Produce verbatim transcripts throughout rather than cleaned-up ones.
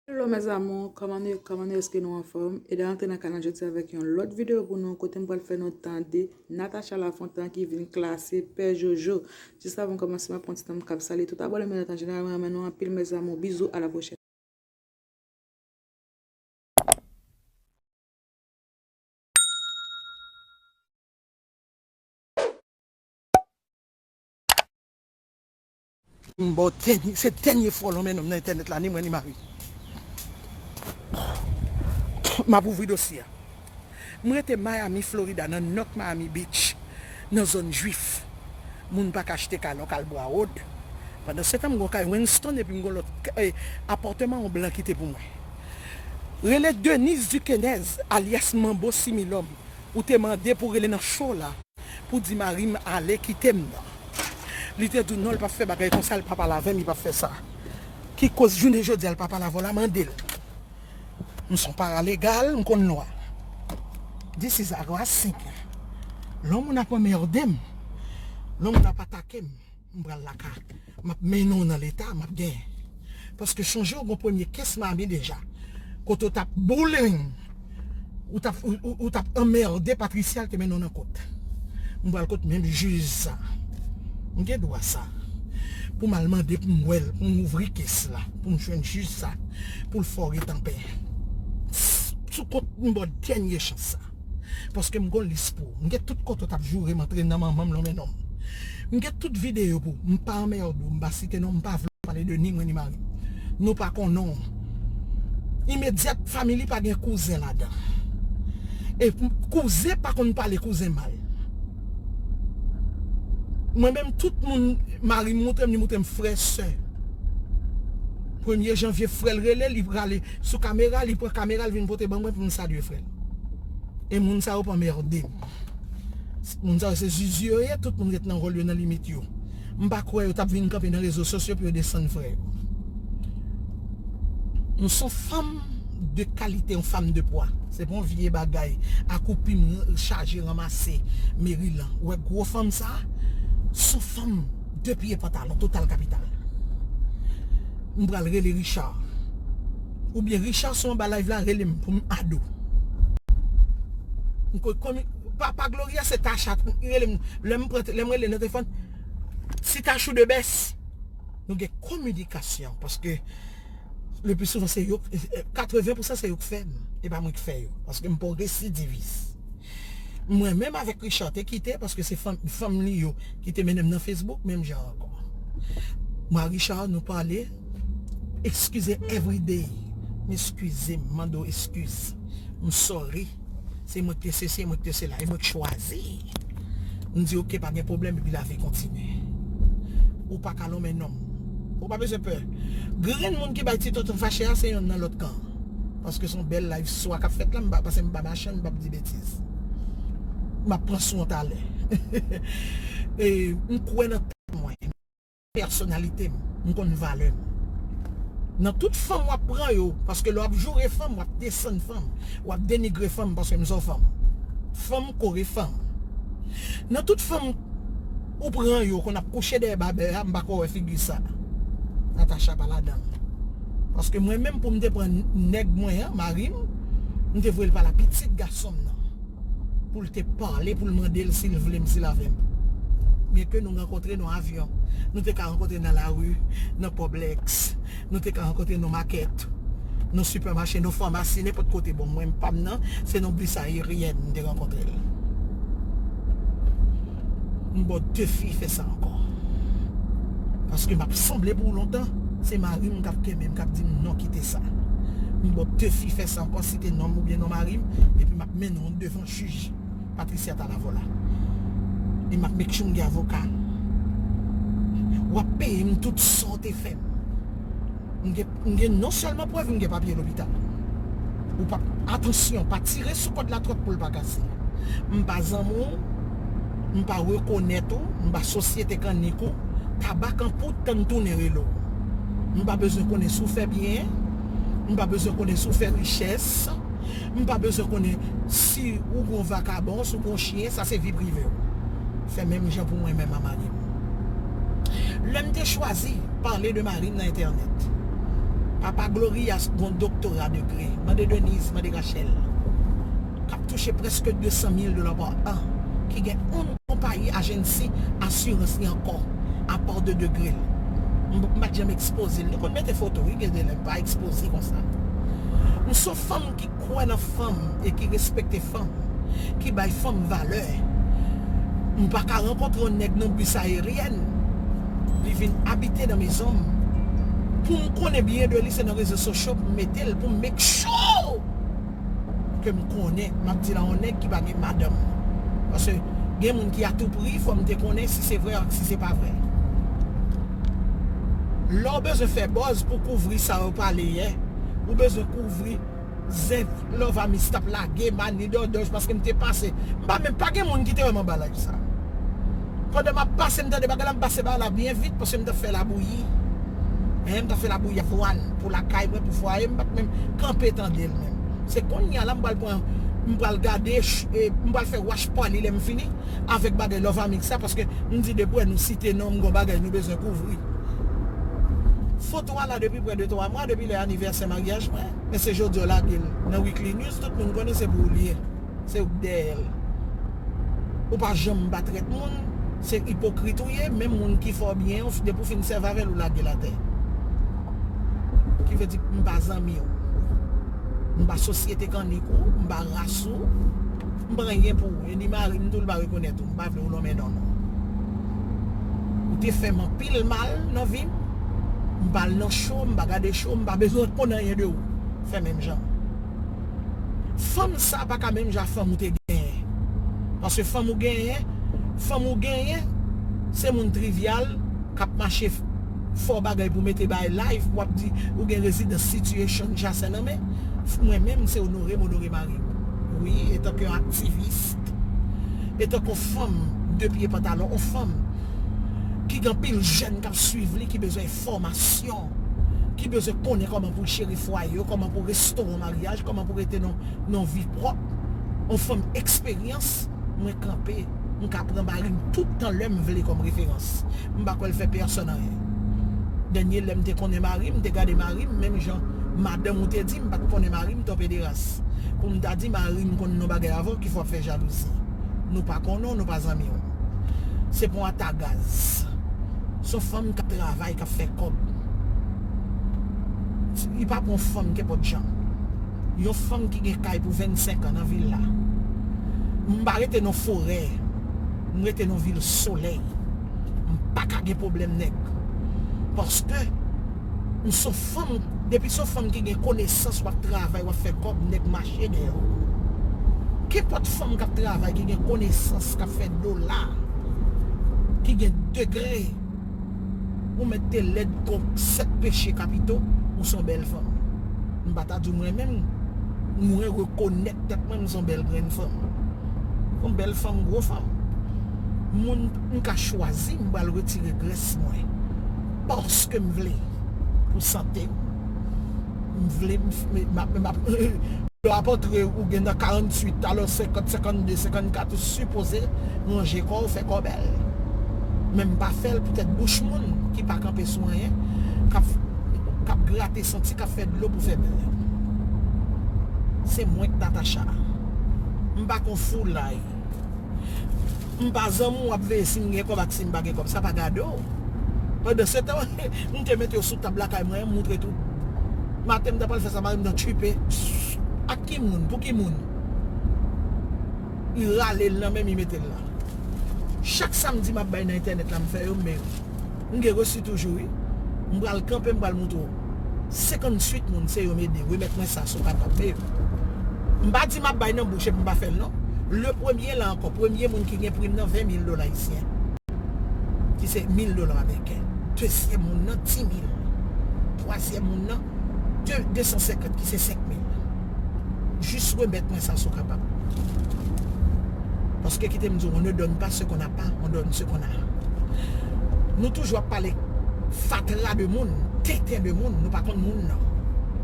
Hello mes amours, kòman nou ye? Kòman nou ye? Èske nou anfòm? Eda antre nan kanal jodi avèk yon lòt videyo pou nou, kote m pral fè nou tande Natacha Lafontant ki vin klase Pè Jojo. Jis avan m kòmanse, m ap pran ti tan m k ap salye tout abòne m yo, an jeneral, mwen renmen nou anpil mes amours. Bizou, à la prochaine. M ba w dènye, se dènye fwa w lonmen nonm nan entènèt la, ni mwen ni mari. M ap ouvri dosye a. M rete Miami, Florida, nan North Miami Beach, nan zòn jwif. Moun pa ka achte kay la, w ka al Broward. Pandansetan, m gon kay Winston epi m gon lòt, eh, apatman yon blan kite pou mwen. Rele Denise Duquesnez, alyas Manbo Similòm. Ou te mande pou rele nan show la pou di mari m ale kite m nan. Li te di w non, l p ap fè bagay konsa, l p ap pale avè m, li p ap fè sa. Ki koz jounen jodi a l pa pale avè w la, mande l. M se yon paralegal, m konn lwa. This is harassing. Lè yon moun ap anmède m, lè yon moun ap atake m, m pral lakay. M ap mennen w nan leta, m ap genyen. Paske sonje w gon premye kes Miami deja. Kote w t ap bullying, ou t ap, ou, ou, ou t ap anmède Patricia, l te mennen w nan kot. M pral kot menm jij sa. M gen dwa sa. Pou m al mande pou m wè l, pou m ouvri kes la, pou m jwenn jij sa, pou l fè w ret anpè. Sou kont m ba w dènye chans sa. Paske m gon lis pou ou. M gen tout kote w t ap joure m antre nan manman m lonmen nonm. M gen tout videyo pou ou. M pa anmède w, m pa site non, m pa vle pale de ni mwen ni mari m. Nou pa konnen w. Imedyat family pa gen kouzen ladan. E kouzen pa konn pale kouzen mal. Mwen menm, tout moun, mari m moutre m, li moutre m frè, sè. Premye janvye, frè l rele, li prale sou kamera, li pran kamera, l vin pote ban mwen pou m salye frè l. E moun sa yo pa anmède m. Moun sa yo se zuzu yo ye, tout moun ret nan wòl yo, nan limit yo. M pa kwè yo t ap vin kanpe nan rezo sosyo pou yo desann frè yo. M se yon fanm de kalite, yon fanm de pwa. Se pa yon vye bagay, akoupi m, chaje, ranmase, meri lan. Ou wè gwo fanm sa, se yon fanm de pye pantalon, total kapital. M pral rele Richard. Oubyen Richard, si w anba live la, rele m pou m ado. M ko-, komi-, papa Gloria, se Tacha, rele m. Lè m pran, lè m rele nan telefòn, si Tachou de bès, nou gen kominikasyon, paske le pli souvan se yo, katreven pousan se yo k fè m, e pa mwen k fè yo, paske m pa yon residivis. Mwen menm avèk Richard te kite, paske se fanm, fanm li yo ki te mennen m nan Facebook, menm jan ankò. Mwen ak Richard, nou pale, eskize everyday. M eskize, m mande w eskiz. M sorry. Se mwen ki te sesi, se mwen ki te sela, e mwen ki chwazi. M di, "Ok, pa gen pwoblèm," epi lavi kontinye. Ou pa ka lonmen nonm. Ou pa bezwen pè. Grenn moun ki bay ti tonton fache a, se yonn nan lòt kan. Paske se yon bèl live swa k ap fèt la, m pa, paske m pa machann, m p ap di betiz. M ap pran sou w talè. E m kwè nan tèt mwen, pèsonalite m, m konn valè m. Nan tout fanm w ap pran yo, paske lè w ap joure fanm, w ap desann fanm, w ap denigre fanm, paske m se yon fanm. Fanm kore fanm. Nan tout fanm ou pran yo, konn ap kouche dèyè babè a, m pa ko wè figi sa. Natacha pa ladan l. Paske mwen menm, pou m te pran nèg mwen an, mari m, m te voye l pa la pitit gason m nan. Pou l te pale, pou l mande l si l vle m, si l avè m. Byenke nou rankontre nan avyon, nou te ka rankontre nan lari, nan Publix, nou te ka rankontre nan makèt, nan sipèmache, nan famasi, nenpòt kote. Bon, mwen, pa m nan, se nan bis aeryèn m te rankontre l. M ba w defi fè sa ankò. Paske m ap sanble pou w lontan. Se mari m k ap kenbe m, k ap di m non, kite sa. M ba w defi fè sa ankò, site non m oubyen non mari m, epi m ap mennen w devan jij Patricia Talavola. E m ap make sure m gen avoka. W ap peye m tout sa w te fè m. M gen, m gen non sèlman prèv, m gen papye lopital. Ou pa, atansyon, pa tire sou kòd la twòp pou l pa kase. M pa zanmi w, m pa rekonèt ou, m pa sosyete kannik ou, tabak an poud tann tounen rele w. M pa bezwen konnen si w fè byen, m pa bezwen konnen si w fè richès, m pa bezwen konnen si ou gon vakabon, si w gon chen, sa se vi prive w. Fè menm jan pou mwen menm a mari m. Lè m te chwazi pale de mari m nan entènèt, Papa Gloria gon doktora de gre. Mande Denise, mande Rachel. K ap touche prèske de san mil dola pa an. Ki gen yon konpayi ajansi asirans li ankò. Apa de degre l. M pa t janm ekspoze l. Nou konn mete foto, wi, gen de lè m pa ekspoze konsa. M se yon fanm ki kwè nan fanm e ki respekte fanm, ki bay fanm valè. M pa ka rankontre yon nèg nan bis aeryèn, li vin abite nan mezon m, pou m konnen byen de li, se nan rezo sosyo pou m mete l, pou m make sure ke m konnen, m ap di la yon nèg ki pa gen madanm. Paske gen moun ki atoupri, fò m te konnen si se vre ak si se pa vre. Lè w bezwen fè buzz pou kouvri sa yo pale yè, ou bezwen kouvri zen Love Amix t ap lage, mani dòdòj, paske m te pase. M pa menm, pa gen moun ki te wè m anba live sa. Pandan m ap pase, m tande bagay la, m pase bagay la byen vit, paske m t ap fè labouyi. Hein, m t ap fè labouyi avwàn pou lakay mwen, pou fwaye m, m pa t menm kanpe tande l menm. Se kounye a la, m pral pran, m pral gade, ch- e, m pral fè watch party lè m fini avèk bagay Love Amix sa, paske m di depi nou site non, m gon bagay nou bezwen kouvri. Foto a la depi prè de twa mwa, depi lè anivèsè maryaj mwen. Men se jodi yo lage l nan Weekly News, tout moun konnen se pou ou l ye. Se ou k dèyè l. Ou pa janm pa trèt moun, se ipokrit ou ye, menm moun ki fè w byen, depi w fin sèvi avè l, ou lage l atè. Ki vle di, m pa zanmi w. M pa sosyete kannik ou, m pa ras ou, m pa anyen pou ou. E ni mari m tou, l pa rekonèt ou, m pa vle w lonmen non non. Ou te fè m anpil mal nan vi m, m pa al nan show, m pa gade show, m pa bezwen konn anyen de ou. Fè menm jan. Fanm sa pa ka menm jan fanm ou te genyen. Paske fanm ou genyen, fanm ou genyen, se moun trivyal k ap mache f- fè w bagay pou mete bay live, w ap di ou gen rezidans situation chasen nan men. Mwen menm, se onore m onore mari m. Wi, etanke yon aktivis, etanke yon fanm de pye pantalon, yon fanm ki gen anpil jèn k ap swiv li, ki bezwen enfòmasyon, ki bezwen konnen kòman pou l jere fwaye yo, kòman pou restore yon maryaj, kòman pou rete nan nan vi pwòp, yon fanm eksperyans, mwen kanpe, m ka pran mari m tout tan lè m vle kòm referans. M pa kwè l fè pèsòn anyen. Dènye lè m te konnen mari m, m te gade mari m, menm jan madanm ou te di, m pa t konnen mari m, twò pederas. Pou m ta di mari m konn yon bagay avè w, ki fè w ap fè jalouzi. Nou pa konnen w, nou pa zanmi w. Se pa yon atagaz. Se yon fanm k ap travay, k ap fè kòb. Li pa pou yon fanm kenpòt jan. Yon fanm ki gen kay pou vennsenk an nan vil la. M pa rete nan forè. M rete nan vil solèy. M pa ka gen pwoblèm nèg. Paske m se yon fanm, depi se yon fanm ki gen konesans, w ap travay, w ap fè kòb, nèg mache dèyè w. Kenpòt fanm k ap travay, ki gen konesans, k ap fè dola, ki gen degre, ou mèt te lèd kon sèt peche kapito, ou se yon bèl fanm. M pa ta di w mwen menm, mwen rekonèt tèt mwen, m se yon bèl grenn fanm. Yon bèl fanm, gwo fanm. Moun m ka chwazi, m pral retire grès mwen. Paske m vle. Pou sante m. M vle, m, m, m, m, m, lè w ap antre, ou gen nan karanntuit, alò senkant, senkannde, senkannkat, ou sipoze ranje kò w, fè kò bèl. Men m pa fè l poutèt bouch moun ki pa kanpe sou anyen, k ap, k ap grate santi, k ap fè dlo pou fè bèl. Se mwen k Natacha. M pa kon foulay. M pa zanmi w ap veye si m gen kòb ak si m pa gen kòb. Sa pa gade w. Pandan se tan, m te mete yo sou tab lakay mwen, m moutre tout. Maten m ta pral fè sa, mari m nan tchipe. Ak ki moun? Pou ki moun? Li rale l nan men m, li mete l la. Chak samdi m ap bay nan entènèt la, m fè yo, m men yo. M gen resi toujou, wi. M pral kanpe, m pral moutre w. Senkanntuit moun, se yo m ede. Remèt mwen sa, si w kapab, men yo. M pa di m ap bay nan bouch epi m pa fè l, non. Le premye la ankò, premye moun ki gen prim nan ven mil dola ayisyen, ki se mil dola ameriken. Dezyèm moun nan, di mil. Twazyèm moun nan, de, de san senkant, ki se senk mil. Jis remèt mwen sa si w kapab. Paske kite m di w, on ne donne pas ce qu'on n'a pas, on donne ce qu'on a. Nou toujou ap pale fatra de moun, tenten de moun, nou pa konn moun nan.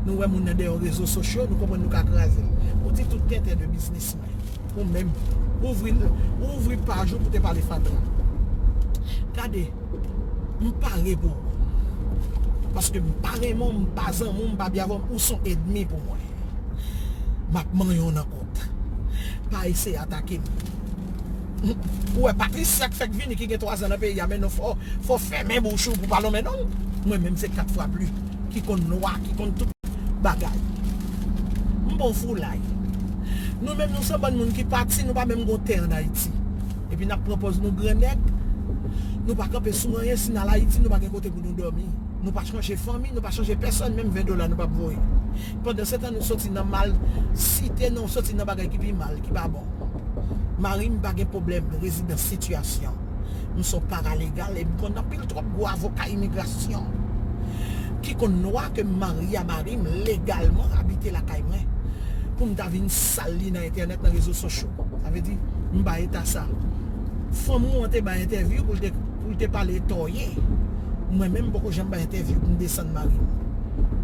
Nou wè moun nan dèyè rezo sosyo, nou konprann nou ka kraze l. Ou di tout tenten de biznismen. Ou menm, ouvri, ouvri paj ou pou te pale fatra. Gade, m pare pou ou. Paske m pa renmen w, m pa zanmi w, m pa byen avè w, ou se yon ènmi pou mwen. M ap manyen w nan kont. Pa eseye atake m. Ou wè Patricia k fèk vini, ki gen twa zan nan peyi a, men non, fò, fò fèmen bouch ou pou pa lonmen non l. Mwen menm se kat fwa pli, ki konn lwa, ki konn tout bagay. M bon foulay. Nou menm nou se bann moun ki pati, nou pa menm gon tè ann Ayiti. Epi n ap pran pòz nou gran nèg. Nou pa kanpe sou anyen, si n al Ayiti, nou pa gen kote pou nou dòmi. Nou pa chanje fanmi, nou pa chanje pèsòn, menm ven dola nou p ap voye. Pandan se tan nou soti nan mal site, nou soti nan bagay ki pi mal, ki pa bon. Mari m pa gen pwoblèm rezidans sitiyasyon. M se yon paralegal e m konn anpil twòp gwo avoka imigrasyon ki konn lwa ke m marye a mari m legalman abite lakay mwen pou m ta vin sal li nan entènèt, nan rezo sosyo. Sa vle di, m bay eta sa. Fanm ou an te bay entèvyou pou l te, pou l te pale tòye. Mwen menm, m poko janm bay entèvyou pou m desann mari m.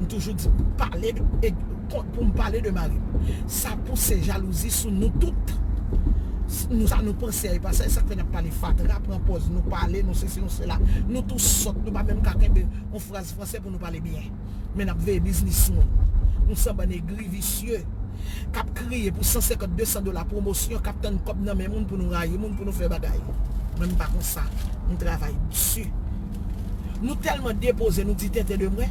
M toujou di, pale de, e, pou m pale de mari m. Sa pouse jalouzi sou nou tout. Nou sa nou panse a e pa sa, e sa k fè n ap pale fatra, pran pòz, nou pale, nou sesi, nou sela. Nou tou sòt, nou pa menm ka kenbe yon fraz franse pou nou pale byen. Men n ap veye biznis moun. Nou se bann egri, visye, k ap kriye pou san senkant, de san dola pwomosyon, k ap tann kòb nan men moun pou nou rayi moun, pou nou fè bagay. Mwen, m pa konsa. M travay di. Nou tèlman depoze, nou di tenten de mwen.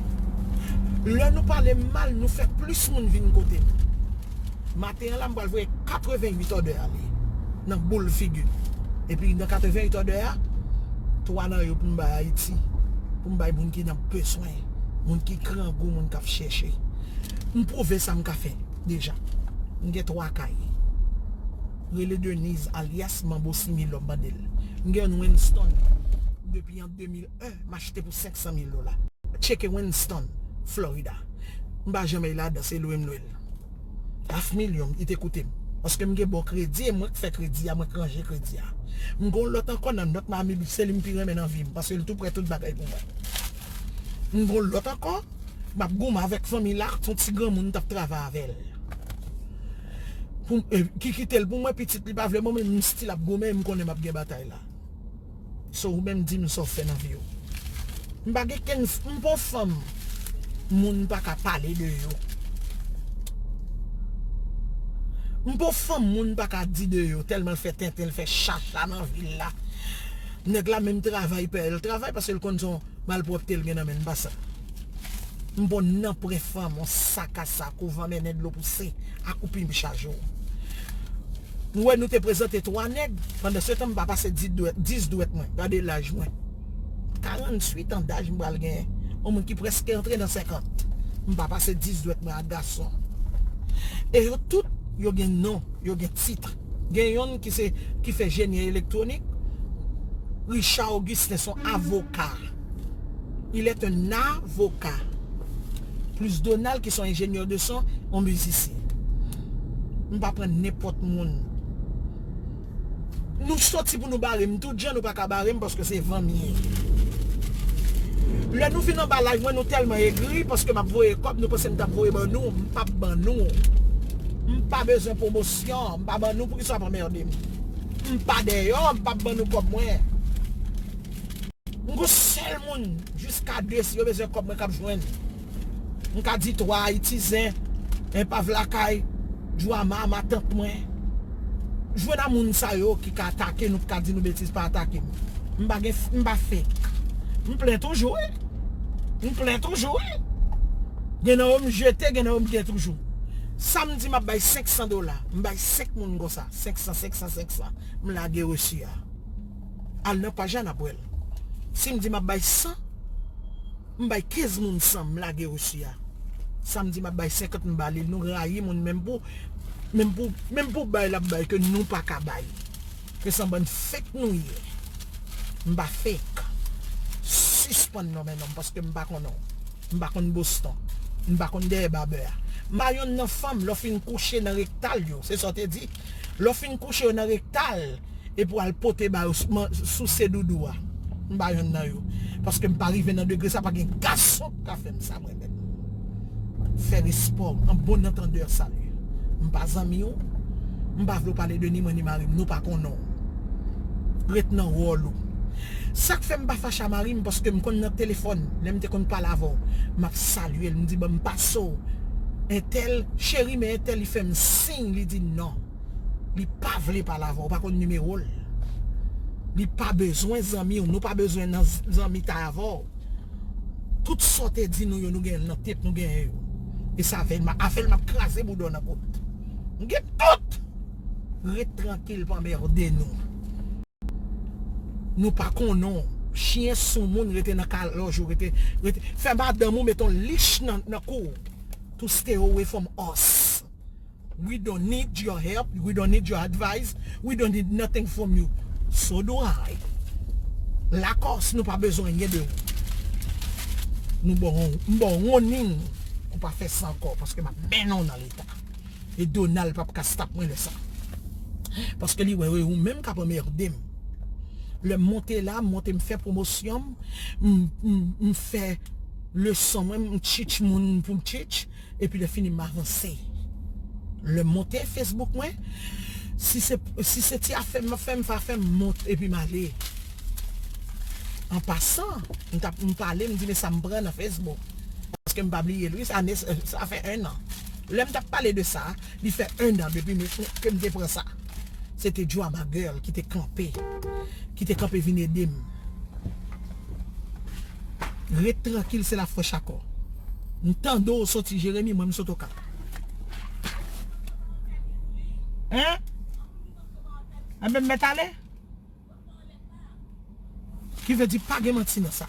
Lè nou pale m mal, nou fè plis moun vin kote m. Maten an la, m pral voye katreventuit òdè ale nan boul figi m. Epi nan katreventuit òdè a, twa nan yo pou m bay Ayiti, pou m bay moun ki nan bezwen, moun ki grangou, moun k ap chèche. M pwouve sa m ka fè deja. M gen twa kay. Rele Denise alyas Manbo Similò, m mande l. M gen yon Winston depi an de mil en, m achte pou senk san mil dola. Tcheke Winston, Florida. M pa janm al ladan, se lwe m lwe l. Half million, li te koute m. Paske m gen bon kredi, e mwen k fè kredi a, mwen k ranje kredi a. M gen yon lòt ankò nan nòt Miami Beach, se li m pi renmen nan vi m, paske l tou prè tout bagay pou mwen. M gen yon lòt ankò, m ap goumen avèk fanmi la, se yon ti granmoun m t ap travay avè l. Pou, eh, ki kite l pou mwen, pitit li pa vle mwen, men m still ap goumen, m konnen m ap gen batay la. So, ou menm di m sa w fè nan vi w. M pa gen kenn, m pa yon fanm moun pa ka pale de yo. M pa yon fanm moun pa ka di de yo, tèlman l fè tenten, l fè chacha nan vil la. Nèg la menm travay pè, l travay paske l konn se yon malpwòpte l gen nan men l, m pa sa. M pa yon nanpwen fanm, yon sak a sak, ou van mennen dlo pouse, akoupi m chaje w. Nou wè nou te prezante twa nèg, pandan se tan m pa pase dis dwèt, dis dwèt mwen, gade laj mwen. Karanntuit an daj m pral genyen. Yon moun ki prèske antre nan senkant. M pa pase dis dwèt mwen ak gason. E yo tout, yo gen non, yo gen tit. Gen yonn ki se, ki fè jeni elektwonik, Richard Augustin, se yon avoka. Il est un avocat. Plis Donald ki se yon enjenyè de son, yon mizisyen. M pa pran nenpòt moun. Nou soti pou nou bare m tout jan, nou pa ka bare m paske se van m ye. Lè nou vin anba live mwen, nou tèlman egri paske m ap voye kòb, nou panse m t ap voye ban nou, m p ap ban nou. M pa bezwen pwomosyon, m pa ban nou, poukisa w ap anmède m? M pa dèyè w, m p ap ban nou kòb mwen. M gon sèl moun, jiska de, si yo bezwen kòb mwen k ap jwenn. M ka di twa Ayiti zen, Enpav Lakay, Djwama, matant mwen. Jwenn a moun sa yo ki ka atake nou, ki ka di nou betiz, pa atake m. M pa gen, m pa fake. M plen toujou, wi. M plen toujou, wi. Gen nan yo m jete, gen nan yo m gen toujou. Sa m di m ap bay senk san dola, m bay senk moun konsa, senk san, senk san, senk san. M lage resi a. Al nan paj la, n ap wè l. Si m di m ap bay san, m bay kenz moun san, m lage resi a. Sa m di m ap bay senkant, m ba li l. Nou rayi moun menm pou, menm pou, menm pou bay l ap bay ke nou pa ka bay. Ke se yon bann fake nou ye. M pa fake. Sispann nonmen non m paske m pa konnen w. M pa konn Boston. M pa konn dèyè babè a. M pa yonn nan fanm, lè w fin kouche nan rektal yo, se sa w te di? Lè w fin kouche yo nan rektal, epi w al pote ba yo sou, souse doudou a. M pa yonn nan yo. Paske m pa rive nan degre sa, pa gen gason k ka fè m sa mwen menm. Fè respè w, an bon antandè, sali. M pa zanmi w, m pa vle w pale de ni mwen ni mari m, nou pa konnen w. Ret nan wòl ou. Sa k fè m pa fache a mari m, paske m konn nan telefòn, lè m te konn pale avè w, m ap salye l, m di, "Ban m pase w entèl, cheri, men entèl," li fè m siy, li di non. Li pa vle pale avè w, ou pa konn nimewo l. Li pa bezwen zanmi w, nou pa bezwen nan z-, zanmitay avè w. Tout sa w te di nou yo, nou genyen l nan tep, nou genyen yo. E sa avè l, m a-, avè l m ap kraze bouda w nan kout. M gen tout! Ret trankil, pa anmède nou. Nou pa konnen w. Chyen sou moun, rete nan kalòj ou, rete, rete. Fè madanm ou met yon lich nan, nan kou w. To stay away from us. We don't need your help. We don't need your advice. We don't need nothing from you. So do I. Lakòs, nou pa bezwen anyen de ou. Nou ba w, m ba w warning. Ou pa fè sa ankò, paske m ap mennen w nan leta. E Donald p ap ka stop mwen lè sa. Paske li wè, wè, ou menm k ap anmède m. Lè m monte la, m monte, m fè pwomosyon m, m, m, m fè leson mwen, m teach moun pou m teach, epi lè fini m avanse. Lè m monte Facebook mwen, si se, si se ti afè m ap fè, m fè afè m, m monte epi m ale. An pasan, m t ap, m pale, m di, "Men sa m pran nan Facebook." Paske m pa bliye l, wi, sa, sa fè en an. Lè m t ap pale de sa, li fè en an depi m, ke m te pran sa. Se te Drama Girl ki te kanpe, ki te kanpe vin ede m. Ret trankil, se la frèch akò. M tande w soti Jeremi, mwen m sot Okap. Hein? Enben, m mèt ale? Ki vle di pa gen manti nan sa.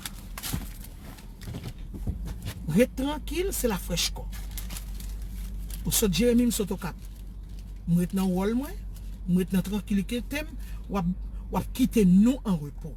Ret trankil, se la frèch kò. Ou sot Jeremi, m sot Okap. M ret nan wòl mwen, m ret nan trankilite m, w ap, w ap kite nou an repo.